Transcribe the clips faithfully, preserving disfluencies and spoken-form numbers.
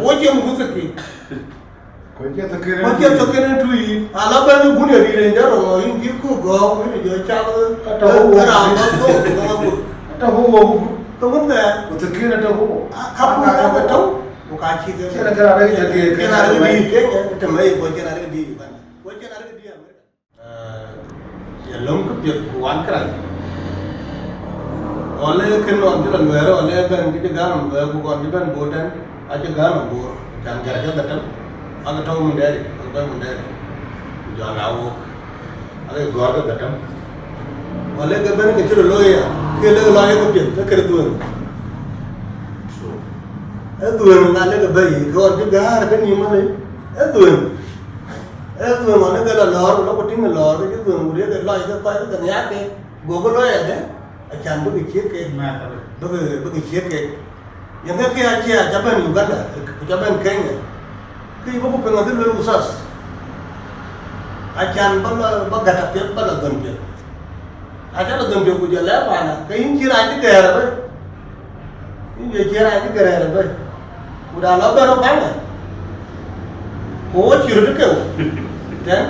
Wo cï muk thëkï. Ku cï thëkï. Ku cï thëkï në tui. Ala bɛ̈n ë gun ye ril en jɔt rɔŋ, yïn cï ku gɔ̈ɔ̈k, yïn jɔ cak. Ka tɔ̈ wo. Raan bä thok, ka bä gut. Ka tɔ̈ wo, wo gut. Ka wun thɛɛr. Ku thëkï na tɔ̈ wo. Ka ku ka tɔ̈. Ku ka cï ke. Cïn kë raan rɛ̈k jɔ diëër ke. Cïn raan rɛ̈k diëër ke, tɛ̈ mɛi ku cïn raan rɛ̈k diëër Uganda. Ku cïn raan rɛ̈k diëër America. Ee, ye löŋ këpiɛth ku wan kërac. Ɣɔn le kën ɣɔn cï lɔ Nuɛɛr, ɣɔn le bɛ̈n kë cï gäm Nuɛɛr, ku ɣɔn cï bɛ̈n bot tɛ̈n, acï gäm Bor, can gɛ̈r cï Gatem, akë tɔ̈u Mundɛɛri, akë bɛ̈n Mundɛɛri, ku jɔ na wok, akë gɔ̈ɔ̈r ke Gatem. Ɣɔn le ke bɛ̈n ke cï röt looi ya, ke le lɔ ye këpiɛth, ke kërë dhuëëŋ. Ë dhuëëŋ na le ke bɛ̈i, ke ɣɔn cï gäär ke nïïm alë, ë dhuëëŋ. Ee dhuëëŋ ɣɔn ë ke lɔ lɔ̈ɔ̈r, ku lɔ ku tïŋ lɔ̈ɔ̈r, ke cï dhuëëŋ wut ye ke lɔc ke kɔc ke nhiaak ke, gokï lɔ̈ɔ̈i adë, acan bï ke ciëk keek, bï ke, bï ke ciëk keek. Yen ke kë acie aca bɛ̈n Uganda, ku ca bɛ̈n Kenya. Ke yï bï ku piŋ adhil luel uthath. Acan bä lɔ, bä gät apiɛth, bä lɔ dhöm piɛth. Acä lɔ dhöm piɛth ku jɔ lɛ̈k paanë, ke yïn cï raan cï gɛ̈ɛ̈r ëbɛ̈n. Yïn jɔ cï raan cï gɛ̈ɛ̈r ëbɛ̈n. Ku da lɔ bɛ̈n rɔt baŋ ë. Ku wo cï röt ke wo. Tɛ̈n,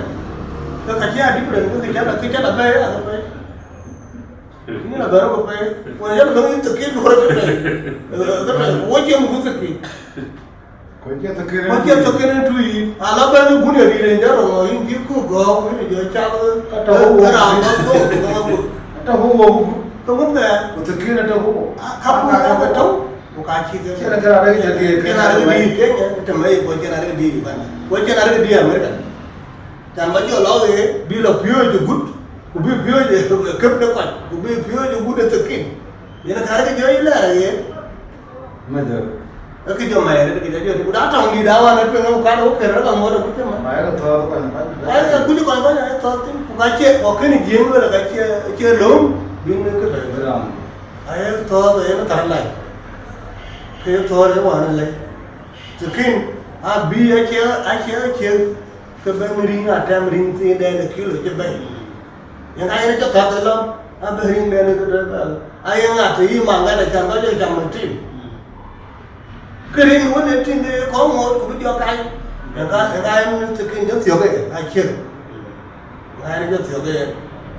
ke ka cï a different, ke cä lɔ, ke cä lɔ bɛ̈ɛ̈i ë athë pɛ̈i. Yïn lɔ bɛ̈n rɔt pɛ̈i. Ku yɛn lɔ yïn thëkï duɔ̈ɔ̈r ke pɛ̈i. Ke pɛ̈i, ku wo cï muk thëkï. Ku cï thëkï. Ku cï thëkï në tui. Ala bɛ̈n ë gun ye ril en jɔt rɔŋ, yïn cï ku gɔ̈ɔ̈k, yïn jɔ cak. Ka tɔ̈ wo. Raan bä thok, ka bä gut. Ka tɔ̈ wo, wo gut. Ka wun thɛɛr. Ku thëkï na tɔ̈ wo. Ka ku ka tɔ̈. Ku ka cï ke. Cïn kë raan rɛ̈k jɔ diëër ke. Cïn raan rɛ̈k diëër ke, tɛ̈ mɛi ku cïn raan rɛ̈k diëër Uganda. Ku cïn raan rɛ̈k diëër America. Can bä jɔ lɔ ɣeer, bï lɔ piööc ë gut, ku bï piööc ë këp de kɔc, ku bï piööc ë gut ë thëkï. Yen ka rɛ̈k jɔ yï lɛɛr aɣeer. Major. Ee kë jɔ mac arëët, kë jɔ jɔt, ku da tɔŋ dït da wan ë tueŋ, ku kan wo kër rɔt aŋuɔ̈t akuc cï man. Mac ë thɔ̈ɔ̈th kɔc, kɔc. Ai, akuc kɔc, kɔc ë thɔ̈ɔ̈th thïn, ku ka cie, ku kënë jiëëŋ lueel ka cie, cie lööm, bïn kë tɔ̈c bï ram. Aye thɔ̈ɔ̈th, aye thar lac. Ke thɔ̈ɔ̈th ë wan ë lec. Thëkïn, abï acie, acie, acie, ke bɛ̈n rïŋ, atɛm rïŋ thiindɛn ë kilo cï bɛ̈n. Yen ka yen cï thɔ̈ɔ̈th ë lɔ̈m, abï rïŋdɛn ë kë tɔ̈ bɛ̈n. Aye ŋa të yï maŋ ɣɛn acan bä jɔ cam ë tim. Ke rin wën ë tïŋ ke kɔ̈u ŋoot ku bï jɔ kac. Ë ka, ë ka en thëkïn jɔ thiɔ̈k ë, aciëk. Ë ka en jɔ thiɔ̈k ë,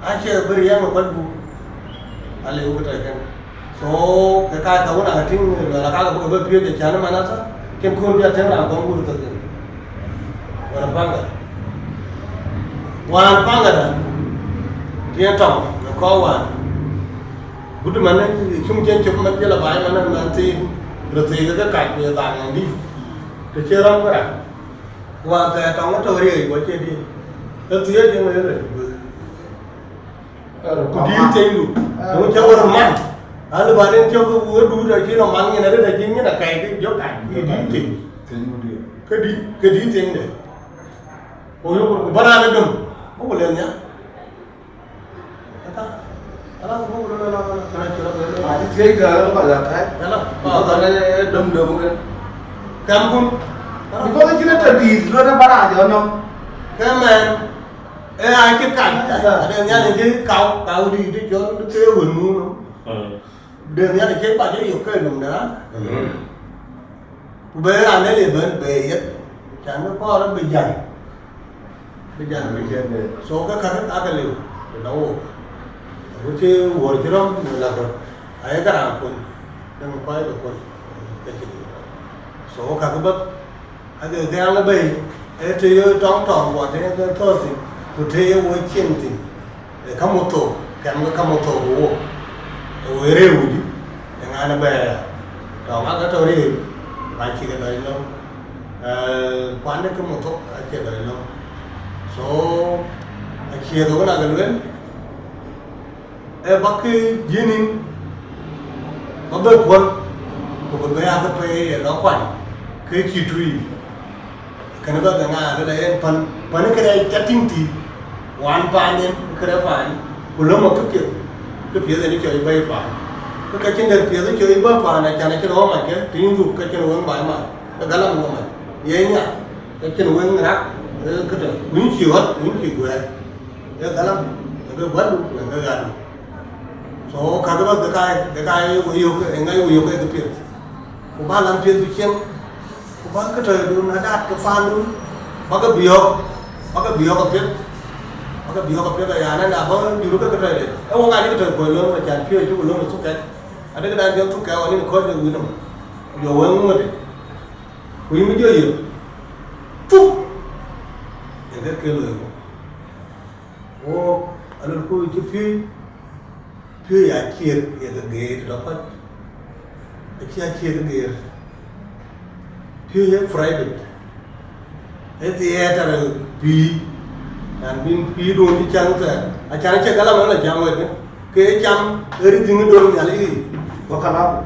aciëk bï riɛm ë kɔc gup. Aliu ke tɔ̈ kënë. So, ke ka ka wën a ke tïŋ, luɛl aka ke bï ke bï piööc ë cän ë man asa, kën kun bï a tëŋ raan kɔn guur thëkïn. Wën ë paŋ ë. Wään paŋ ë dä, tiɛn tɔŋ, në kɔ̈u wään. Gudu man, cum cïn cök man jël abaai man, man thiin, röt thiin ke kac ku ye dhaŋ en dït. Të cie rɔm kërac. Ku wään thɛɛr tɔŋ ë tɔ̈u riëëc, ku acie diëëc. Ë thiëëc ë ŋö ye röt guëëth. Ku dït thiënydu. Ë ŋö cä wär man. Alë bä den cök ke wëëdu tɔ cïn ë man nyin arëët acïn nyin akɛi ke jɔ kac. Dït thiëny. Ke dït, ke dït thiënyde. Ku yök ku bä raan ë döm. Ku lɛ̈k nhial. Ëka, ala ku buk lɔ lɔ lɔ, kana cï rɔ bɛ lɔ. Ma cï thiëëc gäär ë kɔc la kɛ̈ɛ̈c. Ala, ku kɔc la döm döm kën. Kɛm kun. Because cïn ë tɔ dïït, lɔ në barak jɔ nɔm. Ke mɛn, ee, a cï kan. Ade nhial ë cï kau, kau dïït cɔl ke wën nu nɔm. De nhial ë cï ba jɔ yök ke nɔm de raan. Ku be raan ë le bɛ̈n be yeth, can bï kɔɔr bï jäl, bï jäl bï cɛn de. So ke käk ake liu, të nɔŋ wok. Agut cï wuɔ̈r cï rɔm në lak rɔt, aye ke raan kuny, däŋ kɔc ke kuny, ke cï liu. So käk bäth, ake ke yaŋ ë bei, ee të ye tɔŋ tɔŋ guɔ të ye ke thɔ̈ɔ̈r thïn, ku të ye wo cieŋ thïn. Ee, ka muk thok, kɛm ke ka muk thok ë wok. Ee, wo rëër wudï, ee, ŋa në bɛ̈ɛ̈r ya. Tɔŋ aka tɔ rëër, ka cï ke dɔc lɔ̈ŋ. Ee, kuan de ka muk thok, acie dɔc lɔ̈ŋ. So, acie ke wën ake lueel, ee, bä ke jiënin, bä bɛ kuɔl, ku bɛ bɛ ake pei ë lɔ kuany, ke cï tui. Kënë bä ke ŋa, lëlë yen pän, pän këde ca tïŋ tïït, wan paanden këde paan, ku lɔ̈m ë këpiɛth, këpiɛth en cɔc bɛ̈i paan. Ke ka cïn dɛ̈t piɛth cɔc bɛ̈i paan, acan acïn ɣɔ̈m mac ke, të yïn dhuk ke cïn wëŋ baai mac, ke galam ɣɔ̈m mac. Ye nya, ke cïn wëŋ rak, ee, këde, ku yïn cï ɣɔ̈t, ku yïn cï guɛ̈ɛ̈r. Ee galam, ee ke guätdu, ku ee ke ɣätdu. So, käkë bä ke ka, ke ka ye we yök, ee ŋa ye we yök ke këpiɛth. Ku bä lam piɛth ku cieŋ, Ku bäk kë tɔ̈ dun adat ke paandun, bäk ke biɔ̈ɔ̈k, bäk ke biɔ̈ɔ̈k apiɛth, bäk ke biɔ̈ɔ̈k apiɛth aya, na bä jur ke kë tɔ̈ de. Ee wok aa cï kë tɔ̈ kuɔ̈c löŋ, acan piööc cuk löŋ ë thuk kɛ̈k. Adekë dan jɔ thuk kɛ̈k ɣɔn nïn kɔ̈ɔ̈c ke wïïr nɔm, ku jɔ wëŋ ŋuɔ̈t. Ku yïn bï jɔ yök thuk, yen ke ke looi ku. Wok alolku cï piööc, piööc aa ciëk ye ke geet tɔ̈ kɔc, acï aa ciëk ke geet. Piööc ee private, ee theater pïïr, yan bïn pïïr duön cï caŋ thɛɛr, acan acie galam ënë la jam wek, ke ee cam, ee rïthiŋ ë dol Nhialic ke yic, ku kalak.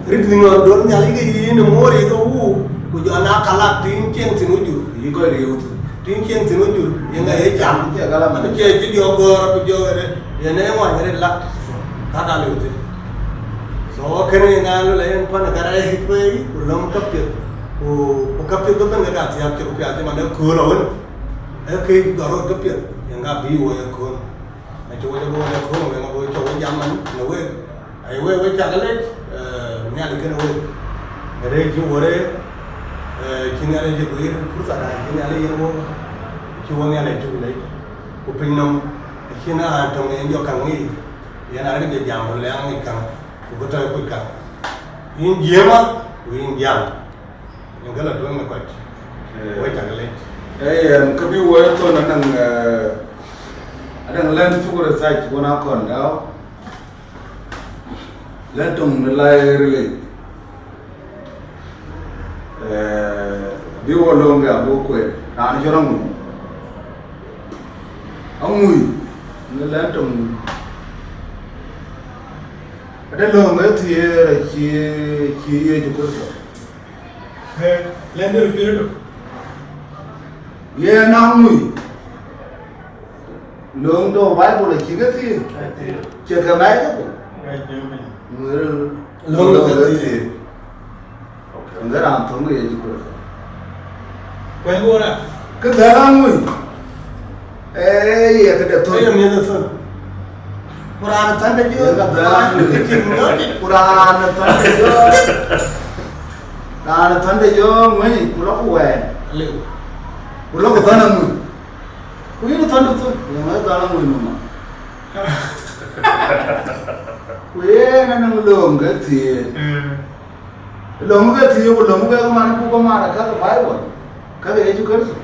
Rïthiŋ ɣɔn dol Nhialic ke yic në moor yic ke wuu, ku jɔ na kalak tïŋ cieŋ thïn wë jur. Yï kɔc riëëu thïn. Tïŋ cieŋ thïn wë jur, yen ŋa ye cam. Cie galam ënë. Cie cï jɔ gɔ̈ɔ̈r ku jɔ ɣere, yen ee ŋuany rin lak. Ka ka liu thïn. So, kënë yen ŋa luel yen pan ë karɛc kueei, ku löm käpiɛth, ku, ku käpiɛth bï bɛ̈n ke ka thiääk cök piath cï man ë kööl awën. Ee kë gɔ̈r rot käpiɛth, yen ka bï wo ye kööl. Acï wek ë bɔ̈ ë kööl wek abɔ̈ cɔk wek jam man në wek. Ai wek, wek cak lec, eh, Nhialic kënë wek. Rëëc cï wo rëër, eh, cï Nhialic cï guiir purtha dan cï Nhialic yen wok. Cï wo Nhialic cuk lec. Ku piny nɔm, acïn raan töŋ yen jɔ kaŋ ŋic. Yen arëk jɔ jam ku lɛ̈ŋ ŋic kaŋ, ku bï tɔ̈ kuc kaŋ. Yïn jiëëma, ku yïn jam. Yen ke la tueŋ në kɔc. Eh. Wek cak lec. Eh, yen, kë bï wek thon anɔŋ, eh, anɔŋ lɛ̈n cuk research wën akɔn dau. Lɛ̈n töŋ në la ye ril yic. Eh, bï wo lööŋ ke abuk kueer. Raan cɔl aŋui. Aŋui, në lɛ̈n töŋ. Ade lööŋ ë thiëër acï, cï Yecu Kërtho. Lɛ̈n dï röt piɛ̈r ëtök. Yen aŋui. Lööŋ de Baibul acï ke thiëër. Cie ke Baibul? Ŋuër lööŋ de thiëër. Ŋë raan thöŋ ke Yecu Kërtho. Kuɛny wora. Kë dhɛl aŋui. Ee, ye këde thöl. Ee, ye miëth ë thöl. Ku raan thände jɔ, ku raan thände jɔ, raan thände jɔ, raan thände jɔ ŋuëny, ku lɔ ku wɛɛn. Aliu. Ku lɔ ku thɔn aŋui. Ku yïn thɔnde thöl, ye ŋuɛ̈th dhal aŋui nɔm. Ku yen anɔŋ lööŋ ke thiëër. Mm. Löŋ ke thiëër, ku löŋ ke man buk man ka ke Baibul, ka ke Yecu Kërtho.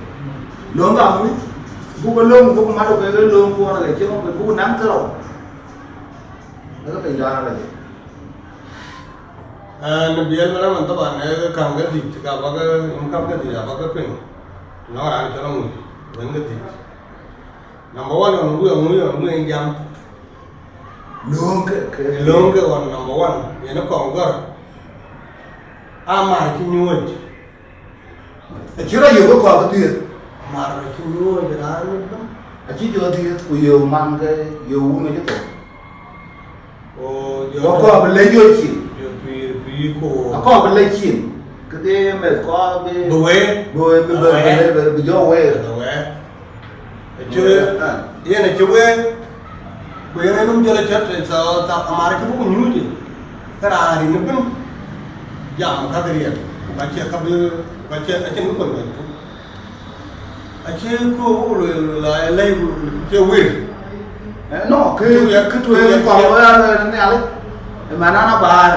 Löŋ ka ŋui, buk löŋ, buk mat ke löŋ kuɔn ke cï ŋö, buk naŋ thërou. Ke piny dɔn arëc. Aa, në biɛl bï rɔm ënthoban, ee, käŋ ke dhïc, ka bä ke, yen käŋ ke dhïc abä ke piŋ. Nɔŋ raan cɔl aŋui, wën ke dhïc. Number one, ɣɔn ŋui, ŋui, ŋui en jam. Lööŋ ke, ke, lööŋ ke ɣɔn number one, yen ë kɔŋ gɔ̈r. Aa, mar cï nyuööc. Acï rɔt yök ë kɔɔr ke dhiëëth. Mar acï nyuööc raan ëbɛ̈n. Acï jɔ dhiëëth, ku yöök man ke yöök wun acï thou. Ku jɔ kɔɔr bï lec yöök cin. Jɔ pïïr, pïïr ku. Akɔɔr bï lec cin. Këdhie meth kɔɔr bï. Bï weer. Bï weer, bï, bï, bï, bï, bï jɔ weer. Bï weer. Acï, ah, yen acï weer, ku yen ë nɔm jɔl acɔt, so, tha-, amar acï buk nyuuc, ke raan rin ëbën jam ka ke riɛl, ku ka cie ka bï, ku ka cie, acïn kë kony kony thuk. Acï ku buk lueel, lueel la, lɛ̈i ku cie wir. Eh, no, kë, kë tueŋ, kë tueŋ kɔn wek aa lueel Nhialic, ë man an abaar.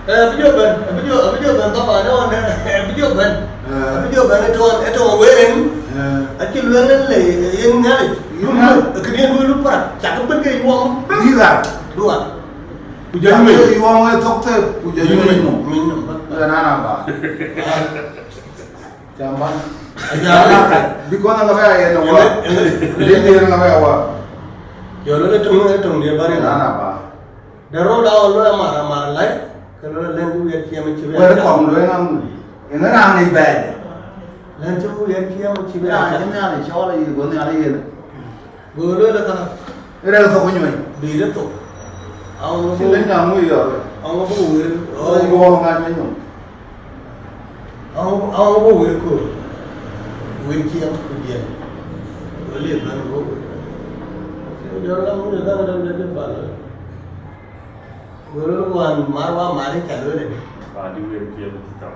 Eh, abï jɔ bɛ̈n, abï jɔ, abï jɔ bɛ̈n, baba, ne ɣɔn, eh, abï jɔ bɛ̈n. Eh. Abï jɔ bɛ̈n, ë tɔɔn, ë tɔɔn weren. Eh. Acï lueel le, eh, yen Nhialic. Yen Nhialic. Këdï yen lueel parak, cak bï ke yuɔm. Duar. Duar. Ku jɔ nyuc. Yuɔm ë thok thep, ku jɔ nyuc. Nyuc nom. Nyuc nom. Eh, na, na, ba. Cam ban. Aja. Because ŋa bɛ yen wa. Yen, yen. Yen ŋa bɛ wa. Jɔ lo le tum, le tum dia bari. Na, na, ba. The road a lo amar, amar lai. Ke lo le lɛn du yer kiam ci bɛ. Wer kɔm lo ŋa mu. Ŋa na ni bɛ. Lɛn du yer kiam ci bɛ. Ya, ni ale chole yi go ni ale yen. Go lueel ë ka. Rɛ̈k thok nyuɔ̈ny. Bï rɛ̈k thok. Au ŋö cï bï, lëny na ŋö yɔ̈ɔ̈k. Au ŋö bï wël. Au ŋö ŋac me nyom. Au, au ŋö bï wël köör. Wël ciɛɛŋ ku jiɛɛm. Wël ye bɛ̈n bï wël. Jɔl la ŋö ye dhäŋ dɛ̈m dɛ̈t bä lueel. Go lueel ku an mar wa mar ë ca lueel ëdï. Ba dï wël ciɛɛŋ cï thok.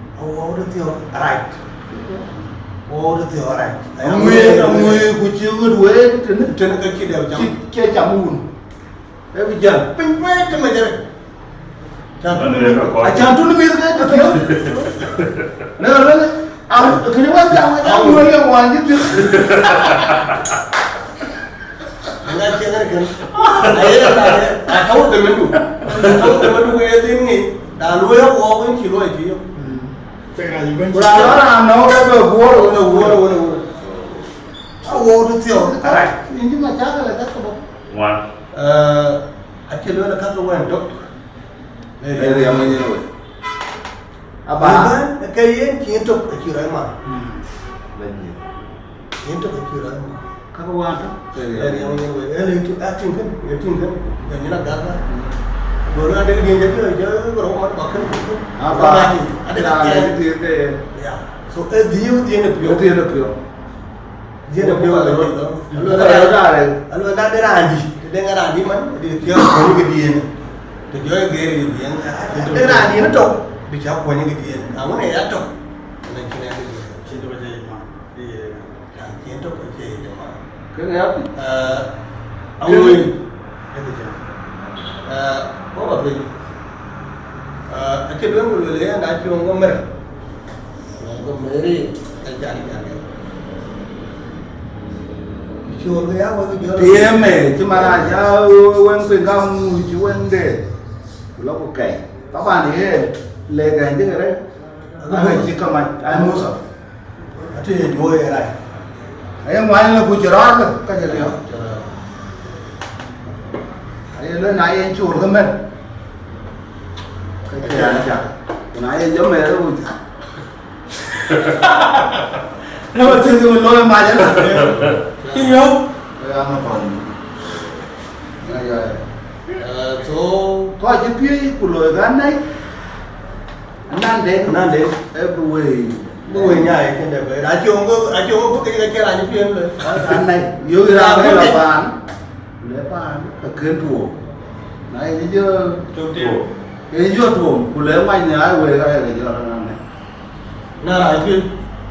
Awuɔɔu de thiɔ̈k arac. Awuɔɔu de thiɔ̈k arac. Aŋuëë, aŋuëë ku cï ɣöt wëët tënë. Tënë ka cï dɛ̈u cam. Cï, cï cam wun. Ee bï jäl piny pɛɛi të mec arëët. Acan tun mïth ke të piɔ̈u. Në ɣöt, am, kënë wën jam, am, wën ye wany jï piɔ̈u. Ëŋa cï ŋɛ̈r kën? Aye, aye, atɔ̈u themendu. Atɔ̈u themendu ku ye dhil ŋic. Na luɔi awuɔɔu wën cï luɔi cï yök. Ku raan lɔ raan nɔ̈k ke bï guɔ̈ɔ̈r wën, guɔ̈ɔ̈r wën, wën. Awuɔɔu të thiɔ̈k. Arac. Yïn cï macakël ë ka kebɔ̈. Ŋuan. Eh, acï lueel ka ke wën tök. Ee riɛm ŋic yen wei. Aba. Ëbɛ̈n ke yen cïn tök acï rɔt man. Bɛ̈ny. Cïn tök acï rɔt man. Ka ke wään tök. Ee riɛm ŋic yen wei. Ee le tu, a tïŋ kën, ee tïŋ kën. Ee nyin agak ba. Go na dek diɛn jɛ kë, jɛ rɔt man ba kën. Aba. Aba. Adek. Aba, adek. Ee diɛn ke yen. Ya. So, ee dhiëëu, dhiëëu ë piɔ̈u. Ee dhiëëu ë piɔ̈u. Dhiëëu ë piɔ̈u. Alo, alo, alo, alo, alo, na de raan dï, të deŋ raan dï man, dï piɔ̈u, kuɔny ke diɛn. Të jɔ ye geer ye diɛn. Të deŋ raan dï në tök, bï cä kuɔny ke diɛn. Na wën, ee ya tök, ënɔn cïn ya ke diɛn. Cïn tök acie ye man, ee ye. Ya, cïn tök acie ye man. Kën ya piny. Eh, awoi. Kën. Eh, wo ba piny. Eh, acï lueel ku lueel, ee, na cuɔŋ ke mɛr. Ku Mary, ka can, can. Col ke ya wek jɔl. Tiɛɛm, ee, cï man a ja wek piny ka ŋuc wënde. Ku lɔ ku kɛ̈i. Taban ye, le gɛny dï kërë. Aka cï ka mac, ai Musa. Ati ye juɔ̈ɔ̈i ye rac. Aye ŋuany le ku cï rɔɔr ke, ka cï riɔ̈ɔ̈k. Aye le na ye col ke mɛr. Ka cï an cak. Ku na ye jɔ mɛr ku cak. Ëmɔ thiëëth wën looi mac ëlä. Cï yök. Ë ya ŋa thɔn. Ŋa ya. Eh, so, kɔc cï piööc ku looi ka nɛi. Ananden. Ananden. Everywhere. Bï wëi nyaai kënë bɛ̈ɛ̈r. Acï ŋö, acï ŋö bï ke cï ke cï raan cï piɛ̈n loi. An nai, yökï raan bï la paan, ku le paan, ke kën tuɔɔk. Na ye jɔ tuɔɔk, ke jɔ tuɔɔk, ku le mac në ai wëi ka ye ke jɔ raan nai. Na raan cï,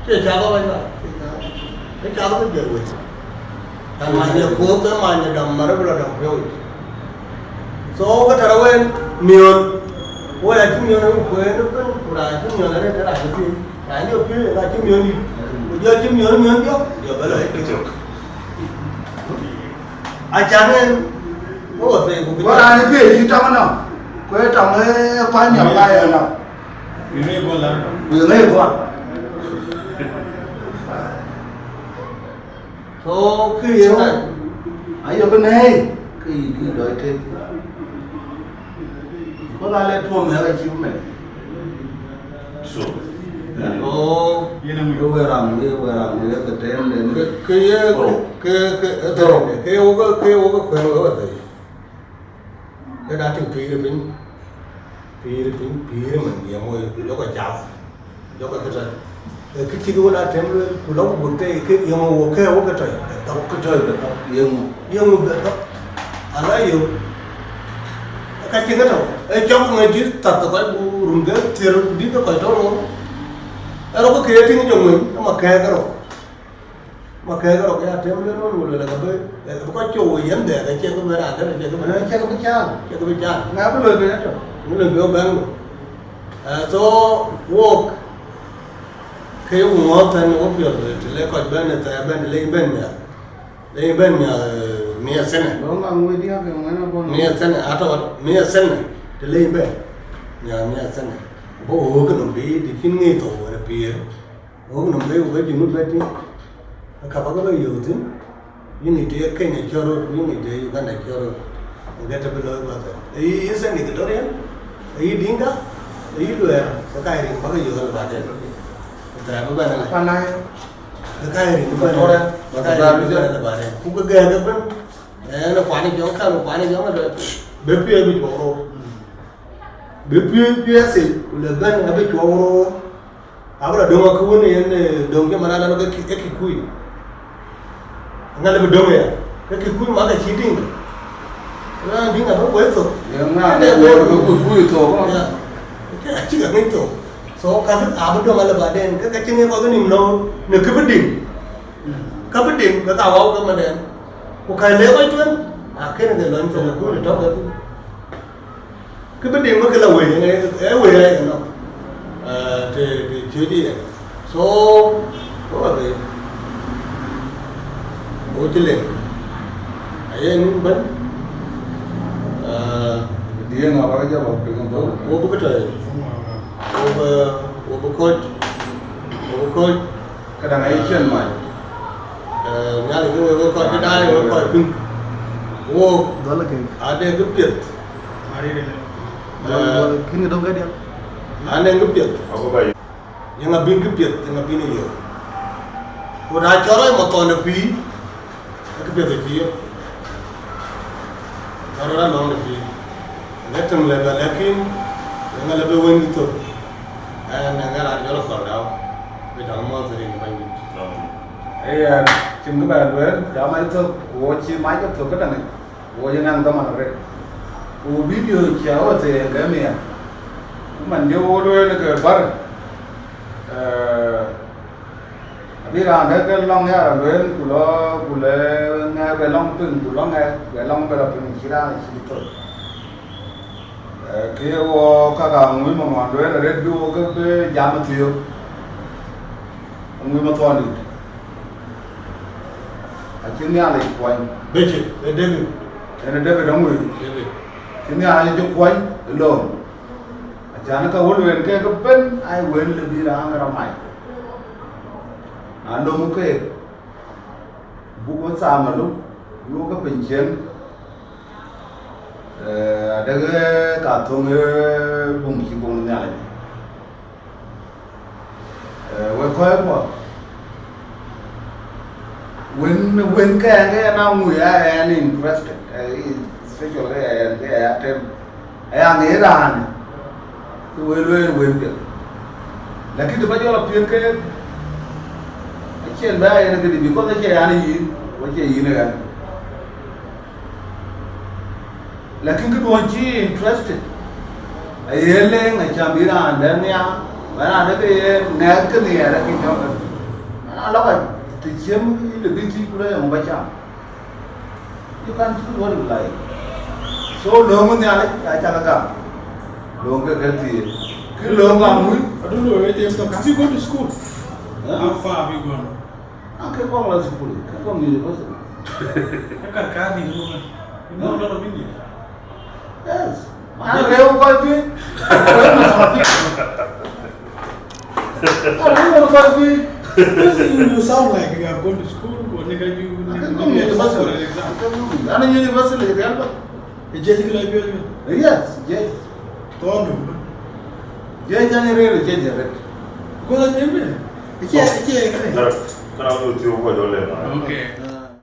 cï cath ë wëi ka. Ke cath ë ke jël wëi. Ka many ë kuɔth, ke many ë dɔm, mär bï la dɔm piɔ̈u. So, ke tɛ̈rë wën miɔ̈n, wën acï miɔ̈n ë kueen ëbën, ku raan cï miɔ̈n arëët, ke raan cï piëëc. Raan jɔ piëëc, raan cï miɔ̈n dït. Ku jɔ cï miɔ̈n, miɔ̈n jɔ, jɔ bɛ lɔ ë cök. Acan en, ke wɔ thëëi ku bï Ku raan ë piëëc cï tɔŋ ënɔm, ku ë tɔŋ ë kuany miɔ̈n ka ye nɔm. Ku ye ŋö ye guɔ? So, kë yen So, na ayök nɛ̈ɛ̈i, ke yï dï lɔc tek. Ku na le tuɔm ë ka cï mɛn. So, so, yen ë ŋö? Ke wëë ram, ke wëë ram, ke ke tem den. Ke, ke ye, ke, ke, ke, ke, ke ye wok, ke ye wok kuɛn wek wethei. Ke da tïŋ pïïr piny, pïïr piny, pïïr man ye mooi, ku jɔkï cath, jɔkï këtɔ̈c. Ee kë cït wën a tem lueel, ku lɔ ku gup tei, ke ye ŋö wok ke wok këtɔ̈c, ke thɔ̈k. Këtɔ̈c, ke thɔ̈k, ye ŋö? Ye ŋö bï thɔ̈k? Ala yök, ka cïn këtɔ̈, ee cɔk ŋäc dït thäth kɔc, ku run ke thiër dït ke kɔc tɔ̈ ŋö? Ee rɔt ke ke ye tïŋ jɔ ŋuny, ë ma kɛ̈ɛ̈k ë rɔt. Ma kɛ̈ɛ̈k rɔt ya tem lël wën, ku luel ka bï, ka bï kɔc cop wei yen dhɛɛk, acie kë bï raan dɛ̈t, acie kë bï, acie kë bï caan. Acie kë bï caan. Ŋa bï loi bï etök? Ŋö loi bï wok bɛ̈n loi? Eh, so, wok, ke ye wun ŋɔ̈ɔ̈th tɛ̈n wok piɔ̈ɔ̈th, të le kɔc bɛ̈n ë thɛɛr bɛ̈n, të le yïn bɛ̈n miäk. Le yïn bɛ̈n miäk, eh, mia thena. Dɔ̈ŋ ka ŋuc diäk ke ŋuɛ̈n abɔ̈. Mia thena, atɔ̈, mia thena, të le yïn bɛ̈n miäk mia thena. Bï wok ë nɔm bï, të cïn ŋic thou wën ë pïïr. Wok nɔm bï wok ë Junub bɛ tïŋ, ë ka bä ke bä yök thïn, yïn ŋic të ye Kenya cɔl röt, ku yïn ŋic të ye Uganda cɔl röt, ku ke të bï looi bä thɛɛr. Ee yï Eastern Equatoria, ee yï Dinka, ee yï Luɛɛr, ke ka ye rin bä ke yök ëlë baden. Ku thɛɛr bï bɛ̈n ëlë. Panai. Ke ka ye rin bï bɛ̈n ëlë. Equatoria. Ke ka ye rin bï bɛ̈n ëlë baden. Ku ke gɛ̈ɛ̈k ëbën, ëë, në kuan ë jɔŋ, kan kuan ë jɔŋ ëbën, bï piɛth bï cuɔk rou. Bï piɛth, piɛth thil, ku le bɛ̈n abï cuɔk rou. Abï la döŋ akë wën yen, eh, döŋ cï man alɔ ke ki-, ke Kikuyu. Ŋa lë bï döŋ aya? Ke Kikuyu ma ke cï Dinka. Raan Dinka bï kuɛth thok. Ye ŋa ade le wor ke Kikuyu thok? Ya. Ke acï ka ŋic thok. So, ka bï, abï döŋ alë baden, ke ka cï ŋic kɔc ke nïm nɔ̈u, në kë bï dim. Ka bï dim, ke ka wau ke manden. Ku ka le kɔc tueŋ, akënë ke lɔny thok, ku në tɔ̈ ke thïn. Kë bï dim ke la wëi, ë, ë wëi ë nɔm. Eh, të, të cï dï ë. So, wo adhil. Wo cï le. Aye nun bɛ̈n. Eh, diëŋ abä ke jɔ bä piŋ bä. Wo bï ke tɔ̈. Wo bï, wo bï kɔc. Wo bï kɔc. Këdäŋ aye cien mac. Eh, Nhialic ke wek, wek kɔc cï daai, wek kɔc piŋ. Wo. Dhɔl ke. Ade kë piɛth. Mari de le. Dhɔl, eh, dhɔl, kïn ke dɔŋ ke diäk. Ane kë piɛth. Ago ba. Yeŋa bïn kë piɛth, yeŋa bïn yök. Ku na cɔl rɔc mathɔn de pïïr, ke kë piɛth acï yök. Cɔl rɔc alɔŋ de pïïr. Ënë tïŋ lɛ̈k, lakin, yeŋa lë bï wëny thok. Ɛn, ɛn, ŋa raan jɔl akɔ̈l dau, bï jɔl mɔ̈ɔ̈th rin Bɛ̈nydït. Ee, ɛn, cïn kë bɛ lueel, jam aa thok, ku wo cï mac ke thok këdäŋ, ku wo cï naŋ dhaman arëët. Ku video cia wo thëëŋ ke miɛt. Ku man jɔ wo lueel ke bär, eh, abï raan dɛ̈t ke lɔŋ ya rɔ lueel, ku lɔ, ku le ŋɛk bɛ lɔŋ piŋ, ku lɔ ŋɛk bɛ lɔŋ bɛ lɔ piŋ, cï raan cï thok. Eh, ke wo ka ka ŋuc maŋuan lueel arëët bï wo ke bï jam ë thiöök. Aŋuc mathɔn dït. Acï Nhialic kuɔny. Bece, ë David. En ë David aŋuc. David. Cï Nhialic cï kuɔny ë lööm. Acan ka wël wën ke ke bën, ai wën lë bï raan rɔ mac. Na lööm keek, buk wek thaamalu, buk ke piny cieŋ. Eh, adek, eh, ka thöŋ, eh, buŋ cï buŋ Nhialic. Eh, wek kɔc kuɔ. Wën, wën kɛn ke na ŋui ya ɛn interested. Eh, special ke ɛn ke ya tem. Aya ŋic raan. Ke wek lueel wën piɛth. Lakin të ba jɔl a piɛth ke Cïn bɛ yen këdï, because acie yan yïn, ku acie yïn ɣɛn. Lakin këduɔ̈n cï interested, aye leŋ acä bï raan dɛ̈ nhiaar, bä raan dɛ̈ ke ye ŋɛk ke nhiɛɛr, akï jɔ̈k. Ana lɔ kɔc, të ciem yï lë bï tïc ku lɔ yɔŋ bä cam. You can choose what you like. So lööŋ ë Nhialic acä ke gam. Lööŋ ke ke thiëëc. Kï lööŋ gam wïc. I don't know where they come. Have you gone to school? Huh? How far have you gone? An ke kɔŋ la school, ke kɔŋ university. Ka ka di no. You know a lot of English. Yes. Man, reu kɔc piny. Reu kɔc piny. This is, you sound like you have gone to school, but nigga, you, I can come university. An university, Rialba. Ë jiëc kë lɔ biöl yïn? Yes, jiëc. Thɔɔn du. Jiëc an rëër jiëc ë rɛt. Because I tell me. Ë cie, ë cie kë. Kara, kara lu thiu ko jɔ le. Okay.